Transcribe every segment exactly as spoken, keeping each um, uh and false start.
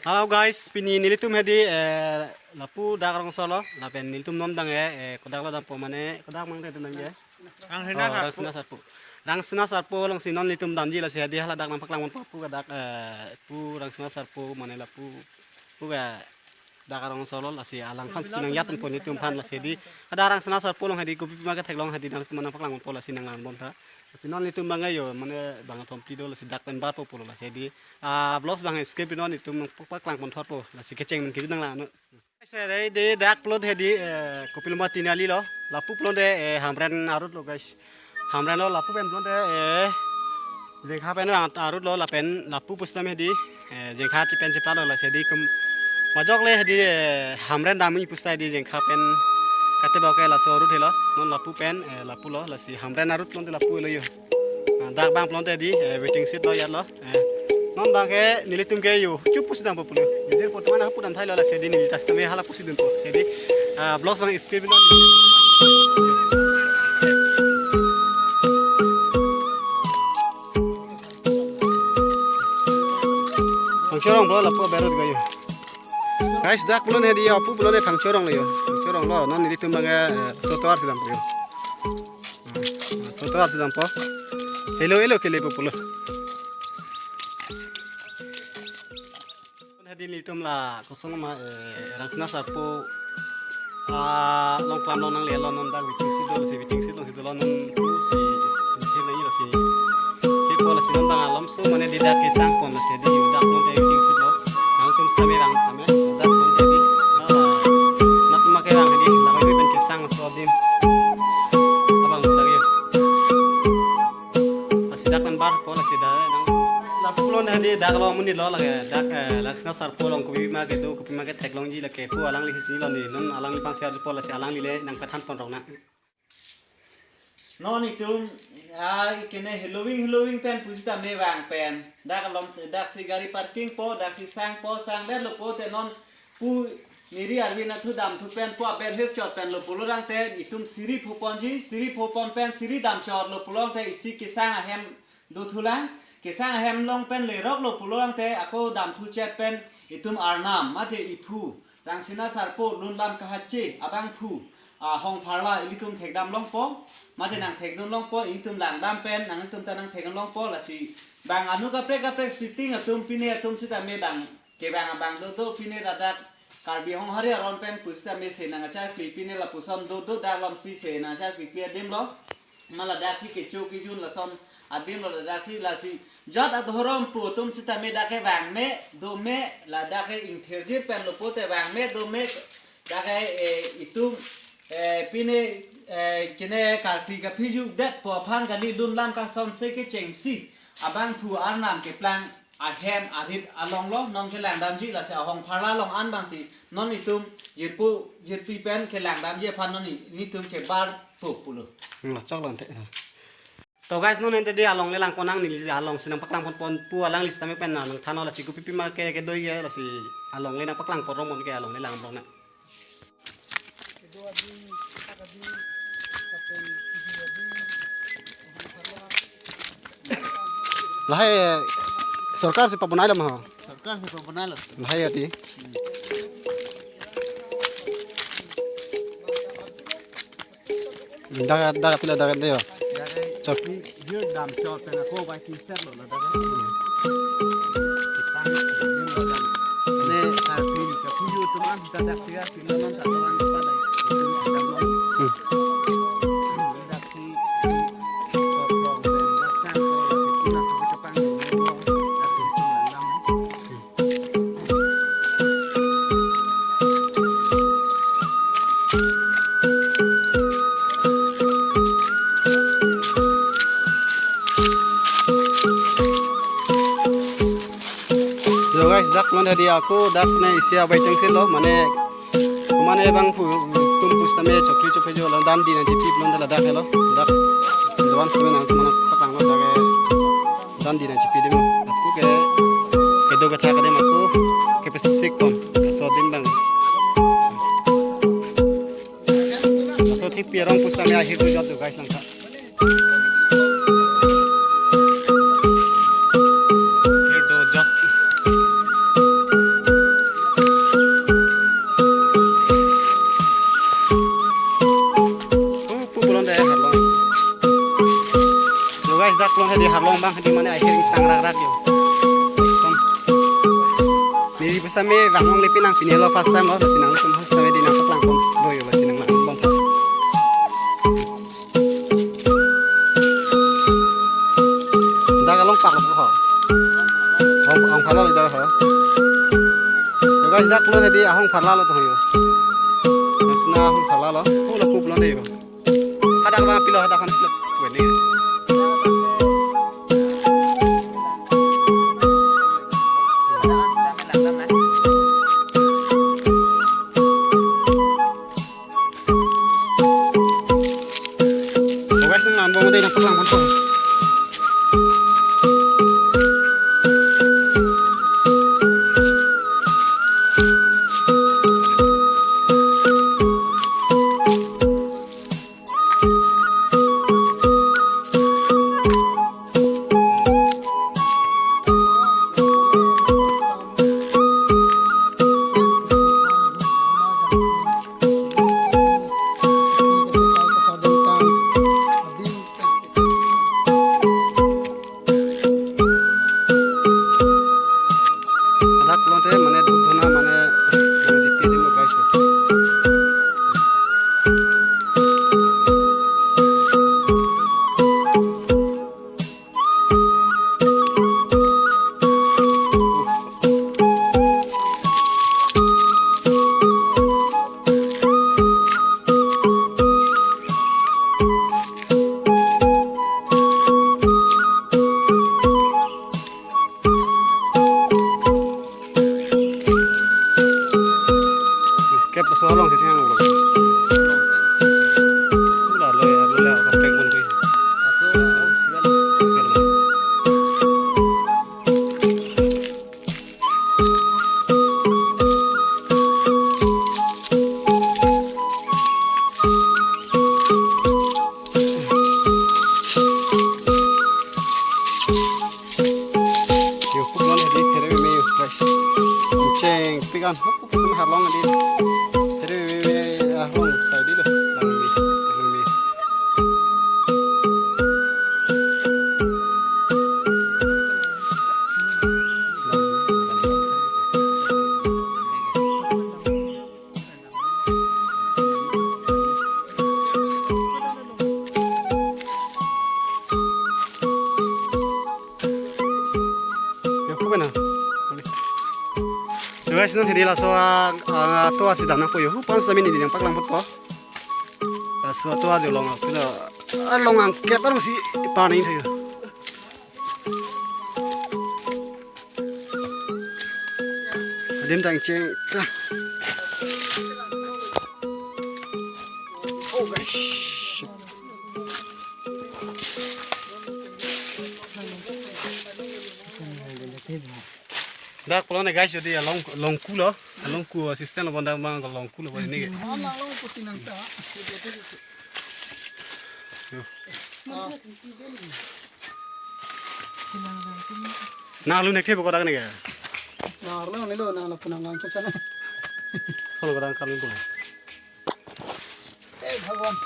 Hello guys, pini nelitum hedi, eh, lapu dak rongso lo, lapen nelitum non abang, eh, eh, kodak lo dampo mane, kodak mangte atum abang ke? Rangsina Oh, Sarpo. Rangsina Sarpo. Rangsina Sarpo alongsi non nelitum damji lasi hedi hala dak nangpaklang ponpo pu ke dak, eh, pu Rangsina Sarpo mane lapu pu ke dak rongso lo lasi alangphan si nangjat ponpo nelitum aphan lasi hedi. Ada Rangsina Sarpo along hedi kopima ketheklong hedi nangtum nangpaklang ponpo lasi nanglang bomtha. Lasi non nelitum abang yo mane bang thom pi do lasi dak pen barpo pulo lasi hedi. Ah, vlogs abang skip non nelitum nangpaklang ponthotpo lasi kecheng nang kejut nanglang no. Guys, eh, dei, dei dak pulote hedi, eh, Kopilomati Nali lo. Lapu pulote, eh, Hamren arut lo, guys. Hamren lo lapu pen pulote, eh, Jengkha pen arut lo lapen lapu pusitame hedi, eh, Jengkha chipen chipalo lasi hedi kum majok le hedi, eh, Hamren damji pusita hedi Jengkha pen kate bau ke laso arut helo. Non lapu pen, eh, lapu lo lasi Hamren arut pulote lapu lo yo. Ah, dak abang pulote hedi, eh, waiting shed lo ya lo. Eh, non abang ke nelitum ke yo, chup pusi dampo pulo. Jir po teman aku dan thailo lasi hedi neli tas tame hala pusi dampo. Hedi, ah, vlogs abang skip non. Phangcho rong pulo lapu berot gayo. Guys, dak pulote hedi yo, apu pulote Phangcho rong lo yo. Phangcho rong lo, non nelitum abang, eh, sotovar si dampo yo. Hmm, sotovar si dampo. Hello, hello, kelepo pulo. Hedi nelitum la kosonma, eh, Rangsina Sarpo, ah, along klam along nanglelo non dak waiting shed do si waiting shed alongsi dolo non si si na ilo si. Kepo lasi non abang alam so mane hedi dak kesang pon lasi hedi yo dak non dak waiting shed lo. Nangtum same abang tame dak non hedi. Ah, nat make abang hedi lamai pen kesang so adim. Abang lagi. Lasi dak pen barpo lasi dak nang. Lapu pulote hedi dak lo amonit lo lake dak, eh, Rangsina Sarpo along kopima kedo kopima ketheklongji lake pu alangli hisi lo ne non alangliphan share po lasi alangli le nangpathan pon rong na. Non itum, ah, kene heloving heloving pen pusitame vang pen dak along daksi gari parking po daksi sangpo sangdetlo pulote non pu neri arvi nathu damthu pen pu aber hirchot pen lo pulo tangte itum siri phoponji, siri phopon pen siri damchotlo pulo tangte isi kesang ahem dothulang, kesang ahem along pen leroklo pulo tangte ako damthu chet pen itum arnam mate iphu Rangsina Sarpo lun lam kahache abangphu, ah, Hongpharla ilitum thekdam longpo mate nangthekdun longpo, ilitum langdam pen nangtum ta nangthekdun longpo lasi bang anu kaprek kaprek sitting atum pine atum sitame bang kevang abang dodo pine ladak Karbi Honghari aron pen pusitame se nangcharpi pine lapuson dodo dak alongsi se nangcharpi pi adim lo. Ma ladaksi kecho kejun lason adim lo ladaksi lasi jat adhorom pu atum sitame dak kevang me do me ladak ke ingthirjir pen lo pulote vang me do me dak ke, eh, itum, eh, pine, eh, kene karkli kaphijudet po aphan kali lun lam kasonse kechengsi abangphu arnam keplang ahem arit along lo non kelangdamji lasi ahongpharla along an abangsi non itum jirpo jirpi pen kelangdamji aphan non ni- nitum kebarpo pulo. Hmm, lachok lo ante. To guys, non ante hedi alongle lang ponnang neli alongsi nangpaklang ponpon pu alangli sitame pen nangthanlo lasi kopima ke kedoi ke lasi alongle nangpaklang pon rong mon ke alongle lang rong na. Lahai sorkar si pabonai lo ma ho? Sorkar si pabonai lo. Lahai ati. Dagat, dagat pila dagat dei yo. Dagat. Chok. Ni, dia dam chot pen ako bai ti set lo la dagat. Ne, tapi, tapi yo teman dagat tiga, tiga non tak tahu apa lagi. Hmm. Yo guys, dak non hadi ako, dak ne isi abai tengsi lo, mane, mane bang pu, tum pusitame chokri chophe jo lo, dan di na jipi non de la dak helo, dak, doan semen ang mana patang lo dak. Dan di na jipi demo. Aku ke kedo ketha kedem aku kepesik pon. So dim bang. So thik pi arong pusitame ahir do jot do guys langtha. Ahir do jot. Hadi mane ahiring tang rak rak yo. Ekdom. Neli pusitame vangnong lepi nang pini lo first time lo, lasi nangtum pusitame di nangpaklang pon do yo, lasi nanglang pon tha. Dak along pak lo ho. Ong, ong phala lo dak ho. Yo guys, dak lo nedi ahong phala lo to yo. Mas na ahong phala lo. Hu lo kup lo ne yo. Hadak abang pilo, hadak han pilo. Wene. Oh, guys, nang nambong dei, nangpaklang pon tha. Hadak pulote mane dhupdhuna mane, mane dipti dilo guys. Kep so along sisi ang lo. Ula lo ya, lo ya, kaprek pon koi. Yo, hupu lon hadi phere meme yo, guys. Chengpik an, hupu kami harlong hadi. Phere meme, ah, hong, sai di lo. Lang meme, lang meme. Ya, hupu na. So guys, non hadi laso a, a, to asi dam nangpo yo. Hupu an sami neli nangpaklang pon tha. Laso to a de long a, pila, a, long angkep arong si pa nai tha yo. Adim tang cheng ta. Oh, guys. Dak pulo ne guys, jodi along, long kulo, long ku assistant lo bonda mang long kulo boni ne. Na lu nek thebo kodak ne ga. Na arlo ne lo, na lo punang lang chok sana. Solo kodak kami ko. Eh, Bhagwan.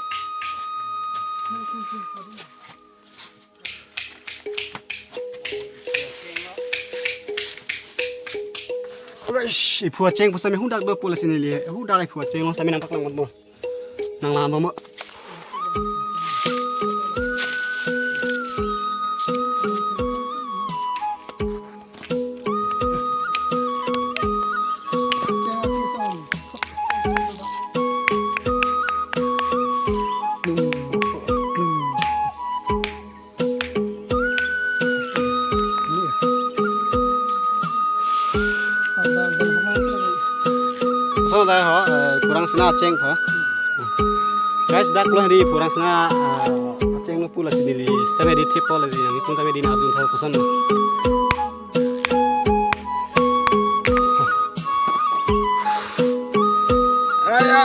Eish, iphu acheng pusitame hudak do pula sinili. Hudak iphu acheng lo sami nangpaklang mo. Nang lam mo. So, dak ho, eh, kurang sena acheng ho. Guys, dak lo di kurang sena, eh, acheng lo pula si dili. Sitame di thip lo di, nang itum tame di na ajun tha koson. Aya.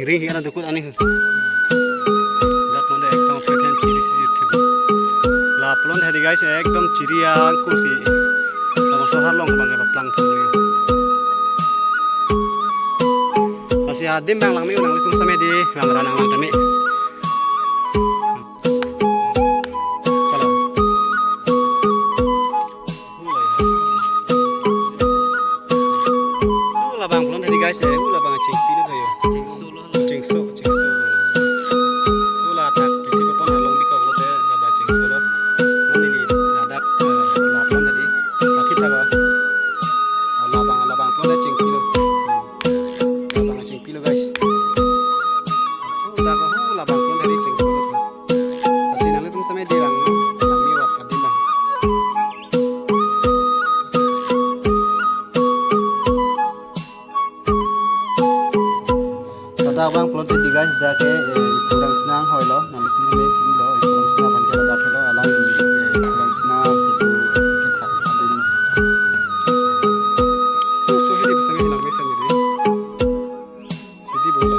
Iring hi ana dukut ani. Dak mane ekdom pekhen chiri si thip. La pulo hadi guys, ekdom chiri angkur si. Arlong abang ke paplang thang lo. Lasi adim abang langme, nanglitum sitame di abang ra nanglang tame. Kalau. Hula abang pulote di guys, eh, hula abang chingpi lo yo. Chingso, chingso. Hula athak, kiti ko pon along di ko lote, daba chingso lo. Non neli ladak, eh, hula pulote di, athak ta ko. Hula abang, hula abang pulote chingpi lo. Hula abang chingpi lo guys. Hula ko hula abang pulote di chingso lo. Lasi nanglitum sitame di lang, langme wak adim abang. Ladak abang pulote di guys, dak ke, eh, ipu Rangsina anghoi lo, nangli sitame chini lo, ipu Rangsina aphan ke ladak helo, alang, eh, ipu Rangsina ipu kethak adim. Oh, so hidi bisa mi hilang mesan jadi. Hidi bola.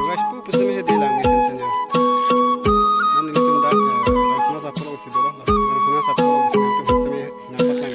Guys, pu pusitame hedi lang mesen senjo. Non nelitum dak, eh, Rangsina Sapor oksi dolo, Rangsina Sapor oksi dolo, pusitame nangpat lang.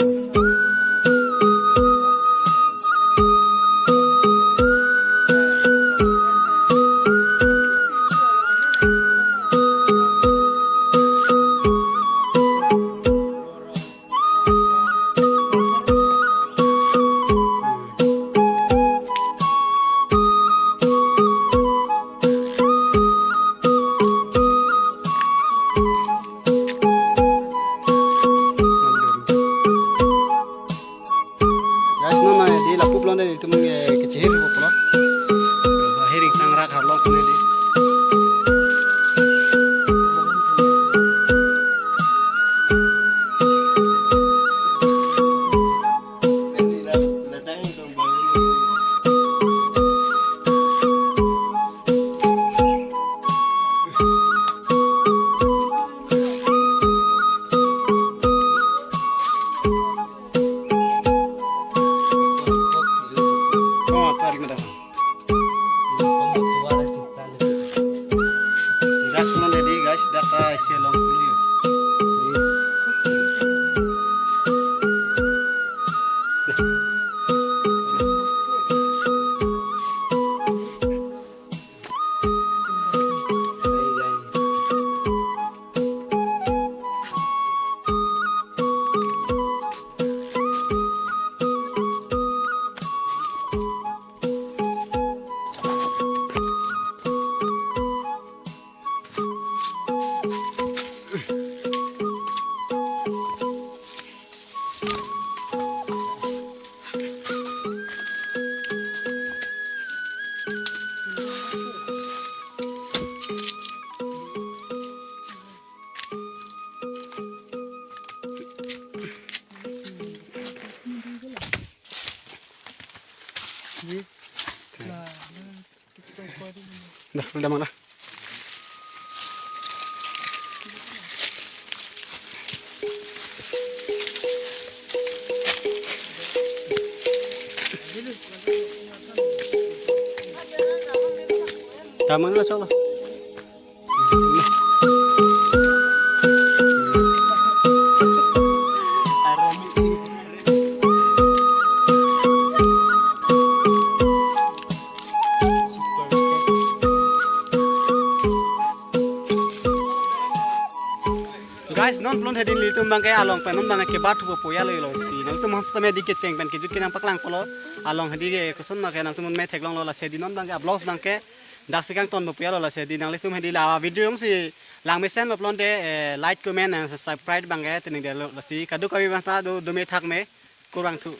Guys, non, eh, di lapu pulote nelitum, eh, kechehir pulo. Hiring tangrak arlong pulote di. Oh, tarik na dah. Dak non hedi guys, dak ta isi along pulo yo. Dah, udah mana? Taman lah, salah. Guys, non pulote hedi nelitum abang ke along pen non abang ke kebat thupo pu ya lo lo si. Nangtum han sitame di kecheng pen kejut ke nangpaklang pulo. Along hedi ke koson ma ke nangtum me theklonglo, lasi hedi non abang ke vlogs abang ke dak si kangtonpo pu ya lo, lasi hedi nanglitum hedi la video jongsi langmesen lo pulote, eh, like, comment and subscribe abang ke tengnedetlo, lasi kadokave abang ta do, do me thak me, kurvangthu.